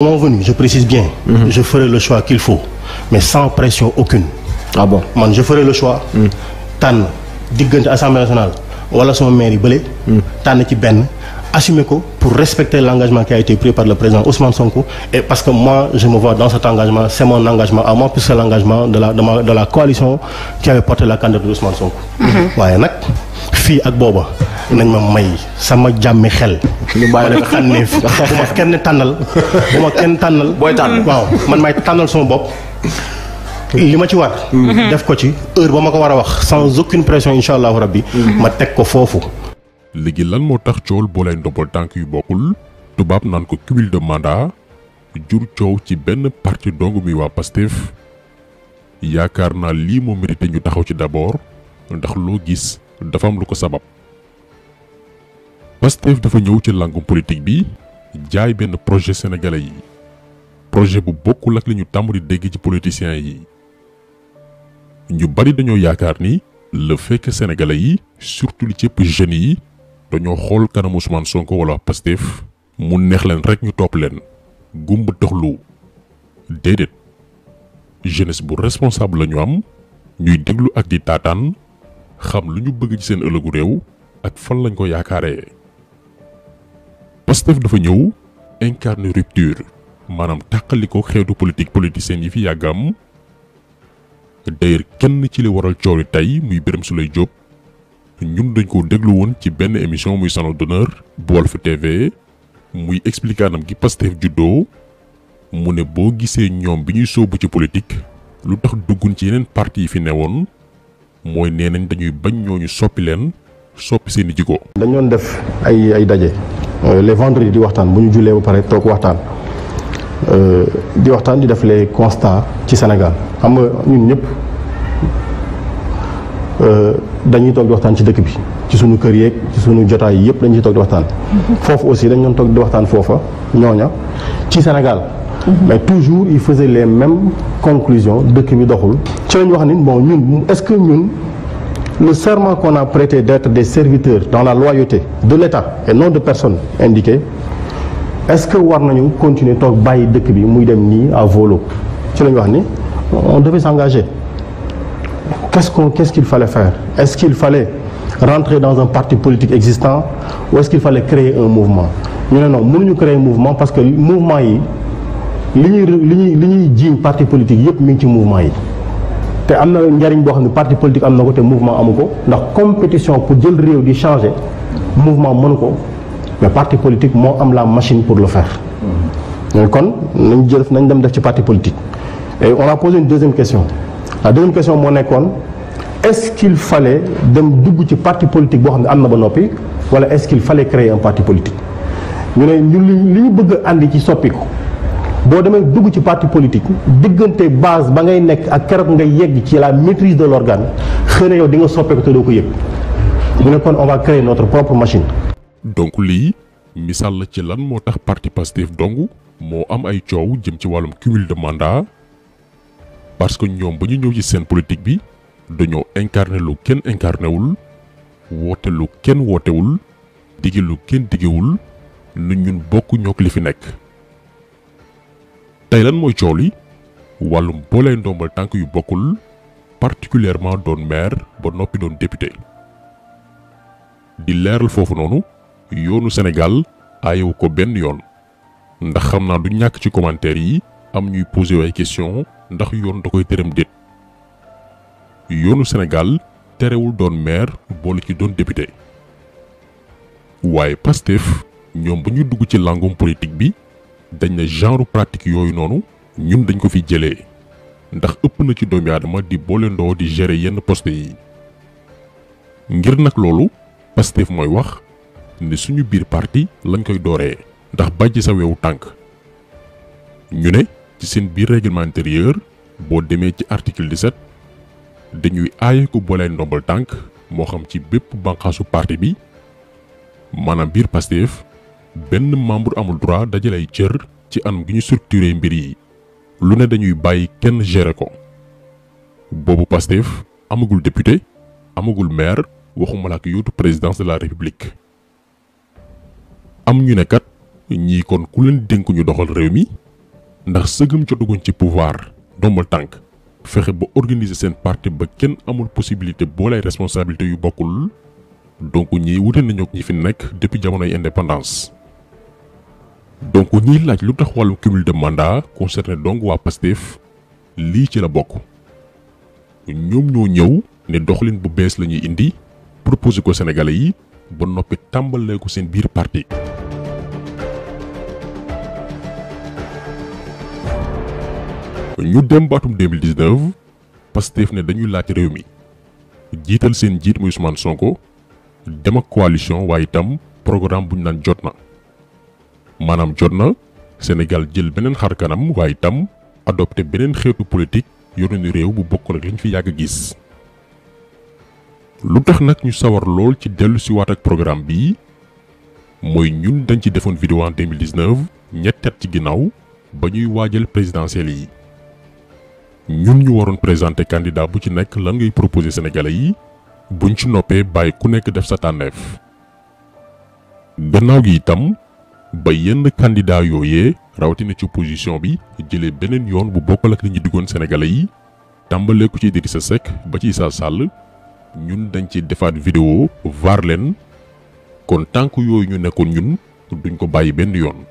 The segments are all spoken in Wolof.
Moment venu, je précise bien, je ferai le choix qu'il faut, mais sans pression aucune. Ah bon? Man, je ferai le choix. Tànn diggante Assemblée nationale wala sama maire yi bële. Tànn ci benn assumer ko pour respecter l'engagement qui a été pris par le président Ousmane Sonko, et parce que moi je me vois dans cet engagement, c'est mon engagement à moi, puisque c'est l'engagement de la coalition qui avait porté la candidature d'Ousmane Sonko. waaye nag fii ak booba nañ ma may sama jàmmi xel. ma def tànneef bu ma kenn tànnal. booy tànn waaw man may tànnal sama bopp. li ma ci war. def ko ci heure ba ma ko war a wax sans aucune pression incha allahu rabbi. ma teg ko foofu. léegi lan moo tax coowal boolay ndombal tànk yu bokkul tubaab naan ko cumul de mandat jur coow ci benn parti dong mi waa Pastef yaakaar naa lii moo mérité ñu taxaw ci d'abord ndax loo gis dafa am lu ko sabab. Pastef dafa ñëw ci langum politique bi jaay benn projet sénégalais yi projet bu bokkul ak li ñu tàmm di dégg ci politiciens yi. ñu bari dañoo yaakaar ni le fait que sénégalais yi surtout li ci ëpp jeunes yi dañoo xool kanam Ousmane Sonko wala Pastef mu neex leen rek ñu topp leen gumba taxlu déedéet jeunesse bu responsable la ñu am ñuy déglu ak di taataan xam lu ñu bëgg ci seen ëllëgu réew ak fan lañ ko yaakaaree. Pastef dafa ñëw incarner rupture maanaam tàqali ko xeetu politiciens yi fi yàgg am. d'ailleurs kenn ci li waral coow li tey muy Birame Souleye Diop ñun dañ ko déglu woon ci benn émission muy Salon d'honneur bu Walf TV muy expliquer anam gi Pastef juddoo mu ne boo gisee ñoom bi ñuy sóobu ci politique lu tax duggun ci yeneen parti yi fi newoon mooy nee nañ dañuy bañ ñooñu soppi leen soppi seeni jikko. dañ doon def ay daje les vendredis di waxtaan bu ñu jullee ba pare toog waxtaan. di waxtaan di def les constats ci Sénégal xam nga ñun ñëpp dañuy toog di waxtaan ci dëkk bi ci sunu kër yeeg ci sunu jotaay yi yëpp dañuy ci toog di waxtaan. foofu aussi dañ doon toog di waxtaan foofa ñooña ci Sénégal. mais toujours il faisait les mêmes conclusions dëkk bi doxul. ci lañ wax ni bon ñun est-ce que ñun le serment qu'on a prêté d'être des serviteurs dans la loyauté de l'État et non de personnes indiquées. est-ce que war nañu continuer toog bàyyi dëkk bi muy dem nii à volo ci la ñu wax ni on devait s'engager qu'est-ce qu'il fallait faire est-ce qu'il fallait rentrer dans un parti politique existant ou est-ce qu'il fallait créer un mouvement ñu ne non mënuñu créer un mouvement parce que mouvement yi li ñuy jiiñ parti politique yépp mi ngi ci mouvement yi te am na njariñ boo xam ne parti politique am na ko te mouvement amu ko ndax compétition pour jël réew di changer mouvement mënu ko. mais parti politique moo am la machine pour le faire. kon nañ dem def ci parti politique. et on a posé une deuxième question la deuxième question moo nekkoon est-ce qu'il fallait dem dugg ci parti politique boo xam ne am na ba noppi wala est-ce qu'il fallait créer un parti politique. ñu ne ñun li ñu bëgg a andi ci soppiku boo demee dugg ci parti politique diggante base ba ngay nekk ak keroog nga yegg ci la maîtrise de l'organe xëy na yow di nga soppeeku te doo ko yëg ñu ne kon on va créer notre propre machine. donc lii misaal la ci lan moo tax parti Pastef dong moo am ay coow jëm ci wàllum cumul de mandat parce que ñoom ba ñu ñëw ci seen politique bi dañoo incarné lu kenn incarné wul woote lu kenn wootewul dige lu kenn digewul nu ñun bokk ñook li fi nekk. tey lan mooy coow li wàllum boolay ndombal tànk yu bokkul particulièrement doon maire ba noppi doon député di leeral foofu noonu. yoonu Sénégal aayewu ko benn yoon ndax xam naa du ñàkk ci commentaire yi am ñuy poser ay question ndax yoon da koy tëram déet yoonu Sénégal terewul doon maire boole ci doon député waaye Pastef ñoom ba ñu dugg ci langum politique bi dañ ne genre pratique yooyu noonu ñun dañ ko fi jëlee ndax ëpp na ci doomi aadama di boole ndoo di gérer yenn poste yi ngir nag loolu Pastef mooy wax ne suñu biir parti lañ koy dooree ndax bàjj sa wewu tànk ñu ne ci seen biir règlement intérieur boo demee ci article 17 dañuy aaye ko boolay ndombal tànk moo xam ci bépp banqaasu parti bi maanaam biir Pastef benn membre amul droit dajale ay cër ci anam gi ñu structuré mbir yi lu ne dañuy bàyyi kenn gérer ko boobu Pastef amagul député amagul maire waxuma la ak yootu présidence de la république. am ñu ne kat ñii kon ku leen dénk ñu doxal réew mi ndax sëgëm jotaguñ ci pouvoir ndombal tànk fexe ba organiser seen parti ba kenn amul possibilité boolay responsabilité yu bokkul donc ñii wute nañu ak ñi fi nekk depuis jamonoy indépendance. donc ñiy laaj lu tax wàllum cumul de mandat concerné donc waa Pastef lii ci la bokk ñoom ñoo ñëw ne doxalin bu bees la ñuy indi proposé ko Sénégalais yi ba noppi tàmbalee ko seen biir parti. ñu dem ba atum 2019 Pastef ne dañuy laaj réew mi jiital seen njiit muy Ousmane Sonko dem ak coalition waaye itam programme bu ñu naan jot na maanaam jot na Sénégal jël beneen xar kanam waaye itam adopté beneen xeetu politique yorinu réew bu bokkul ak liñ fi yàgg gis. lu tax nag ñu sawar lool ci dellu si waat ak programme bi mooy ñun dañ ci defoon vidéo en 2019 ñetti at ci ginnaaw ba ñuy waajal présidentielle yi. ñun ñu waroon présenter candidat bu ci nekk lan ngay proposer Sénégalais yi buñ ci noppee bàyyi ku nekk def sa tànneef. gannaaw gi itam ba yenn candidat yooyee rawatina ci opposition bi jëlee beneen yoon bu bokkal ak li ñu diggoon Sénégalais yi tàmbalee ko ci Idrissa Seck ba ci Issa Sall ñun dañ ci defaat vidéo vaar leen kon tànk yooyu ñu nekkoon ñun duñ ko bàyyi benn yoon.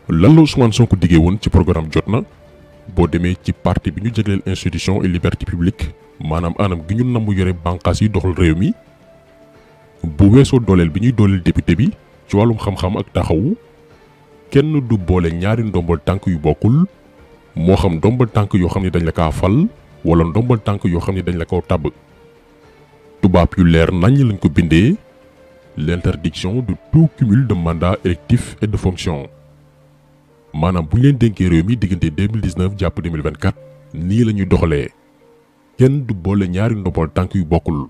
lan la Ousmane Sonko diggee woon ci programme jot na. boo demee ci parti bi ñu jagleel institution et liberté publique maanaam anam gi ñu namm yore bànqaas yi doxal réew mi bu weesoo dooleel bi ñuy dooleel député bi ci wàllum xam-xam ak taxawu kenn du boole ñaari ndombal tànk yu bokkul moo xam ndombal tànk yoo xam ne dañ la kaa fal wala ndombal tànk yoo xam ne dañ la ko tabb. tubaab yu leer nañ lañ ko bindee l'interdiction de tout cumul de mandat électif et de fonction. maanaam bu ñu leen dénkee réew mi diggante 2019 jàpp 2024 nii la ñuy doxalee kenn du boole ñaari ndombal tànk yu bokkul.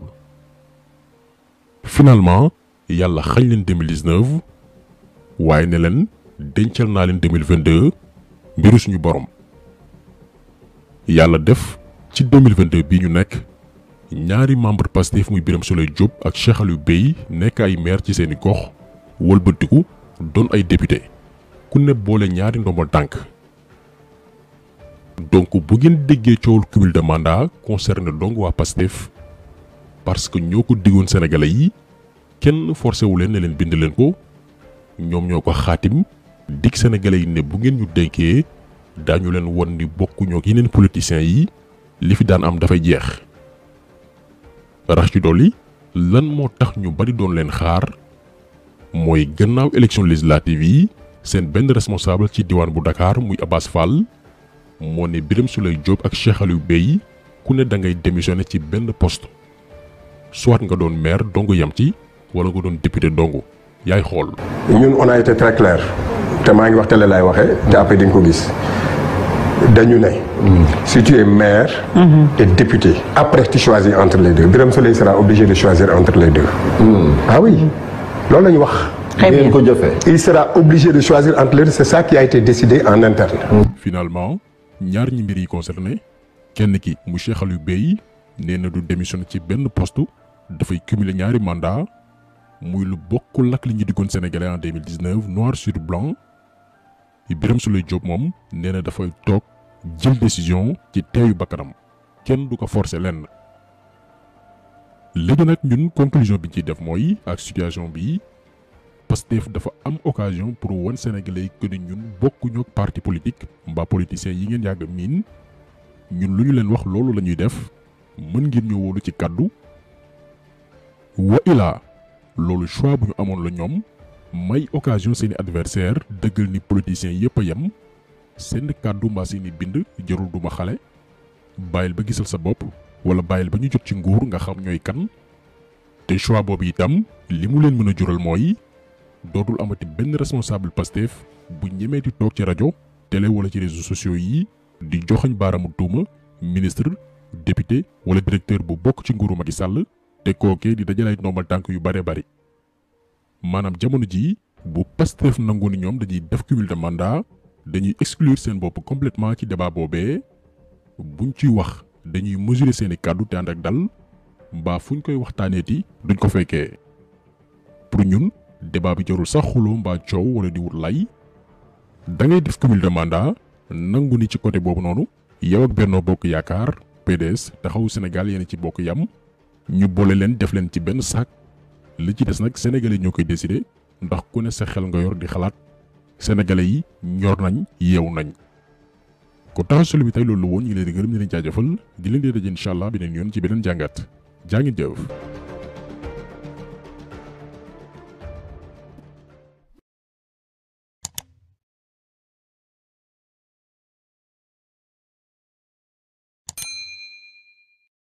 finalement yàlla xañ leen 2019 waaye ne leen dencal naa leen 2022 mbiru suñu borom. yàlla def ci 2022 bii ñu nekk ñaari membre Pastef muy Birame Souleye Diop ak Cheikh Aliou Bey nekk ay maire ci seeni gox wëlbatiku doon ay député. ku ne boole ñaari ndombal tànk donc bu ngeen déggee coowul cumul de mandat concerné dong waa Pastef parce que ñoo ko diggoon Sénégalais yi kenn forcé wu leen ne leen bind leen ko ñoom ñoo ko xaatim dig Sénégalais yi ne bu ngeen ñu dénkee daañu leen won ni bokkuñoo ak yeneen politiciens yi li fi daan am dafay jeex. rax ci dolli lan moo tax ñu bari doon leen xaar mooy gannaaw élection législative yi. seen benn responsable ci diwaan bu Dakar muy Abass Fall moo ne Birame Souleye Diop ak Cheikh Aliou Bey ku ne da ngay démissionner ci benn poste soit nga doon maire dong yam ci wala nga doon député dong yaay xool. ñun on a été très clair te maa ngi wax télé laay waxee te après di nga ko gis dañu ne. si tu es maire. et député. après tu choisis entre les deux Birame Souleye sera obligé de choisir entre les deux. ah oui loolu la ñu wax. Il sera obligé de choisir entre les deux. C'est ça qui a été décidé en interne. Finalement ñaar ñi mbir yi concerné kenn ki mu Cheikh Aliou Bey nee na du démissionné ci benn poste dafay cumuler ñaari mandat muy lu bokkul ak li ñu diggoon Sénégalais en 2019 noir sur blanc. Birame Souleye Diop moom nee na dafay toog jël décision ci teeyu bakkanam kenn du ko forcer lenn. léegi nag ñun conclusion bi ciy def mooy ak situation bi. Pastef dafa am occasion pour wan Sénégalais que ni ñun bokkuñu ak parti politique mbaa politiciens yi ngeen yàgg miin ñun lu ñu leen wax loolu la ñuy def mën ngeen ñu wóolu ci kàddu wa ilaa loolu choix bu ñu amoon la ñoom may occasion seeni adversaire dëggal ni politiciens yépp a yem seen kàddu mbaa seeni bind jarul duma xale bàyyil ba gisal sa bopp wala bàyyil ba ñu jot ci nguur nga xam ñooy kan te choix boobu itam li mu leen mën a jural mooy dootul amati benn responsable Pastef bu ñemee di toog ci rajo télé wala ci réseaux sociaux yi di joxañ baaraamu tuuma ministre député wala directeur bu bokk ci nguuru Macky Sall te kookee di dajalay ndombal tànk yu bare bari maanaam jamono ji bu Pastef nangu ni ñoom dañuy def cumul de mandat dañuy exclure seen bopp complètement ci débat boobee buñ ciy wax dañuy mesurer seeni kàddu te ànd ak dal mbaa fuñ koy waxtaaneeti duñ ko fekkee pour ñun débat bi jarul sax xuloo mbaa coow wala di wut lay da ngay def cumul de mandat nangu ni ci côté boobu noonu yow ak Benno Bokk Yaakaar PDS Taxawu Sénégal yéen ci bokk yam ñu boole leen def leen ci benn sac li ci des nag sénégalais ñoo koy décider ndax ku ne sa xel nga yor di xalaat sénégalais yi ñor nañ yeew nañ. ko tax solo bi tey loolu la woon ñu ngi leen di gërëm di leen jaajëfal di leen di daje incha allah beneen yoon ci beneen jàngat jaa ngeen jëf.